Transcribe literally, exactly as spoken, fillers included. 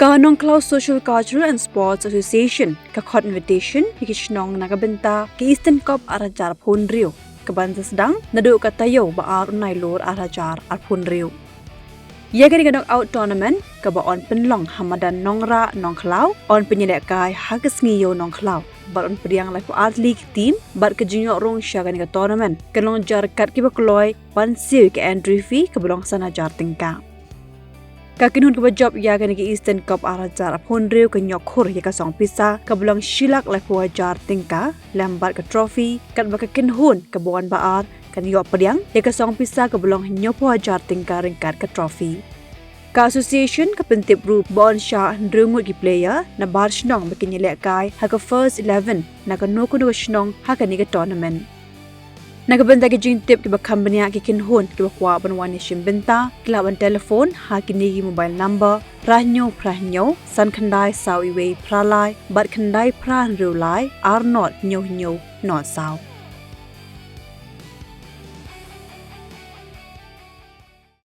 Ka Nongkhlaw Social Cultural and Sports Association ka khot invitation ïa ki shnong na ka bynta ka Eastern Cup ar hajar arphew hynriew, ka ban sa sdang naduh ka taïew ba ar u Nailur ar hajar arphew hynriew. Ïa kane ka knockout tournament kaba yn pynlong ha madan Nongrah Nongkhlaw yn pynïalehkai ha ka sngi Ïew Nongkhlaw bad yn pdiang laiphew ar tylli ki team bad ka jingïoh rung sha kane ka tournament kan long jar kat kiba kloi ban siew ïa ka entry fee kaba long san hajar tyngka. Ka kynhun kaba jop ïa kane ka Eastern Cup ar hajar arphew hynriew kan ïoh khur ïa ka song pisa kaba long shi lak laiphew hajar tyngka lem bad ka trophy, katba ka kynhun kaba wan ba ar kan ïoh pdiang ïa ka song pisa kaba long hynñiewphew hajar tyngka ryngkat ka trophy. Ka association ka pyntip ruh ba yn shah hynriew ngut ki player na bar shnong ba kin ïalehkai ha ka first eleven na kano kano ka shnong ha kane ka tournament. Na ka bynta ki jingtip kiba kham bniah, ki kynhun kiba kwah ban wan ïashim bynta ki lah ban telephone ha kine ki mobile number: phra hynñiew phra hynñiew san khyndai saw wei phra lai bad khyndai phra hynriew lai ar nod hynñiew hynñiew nod saw.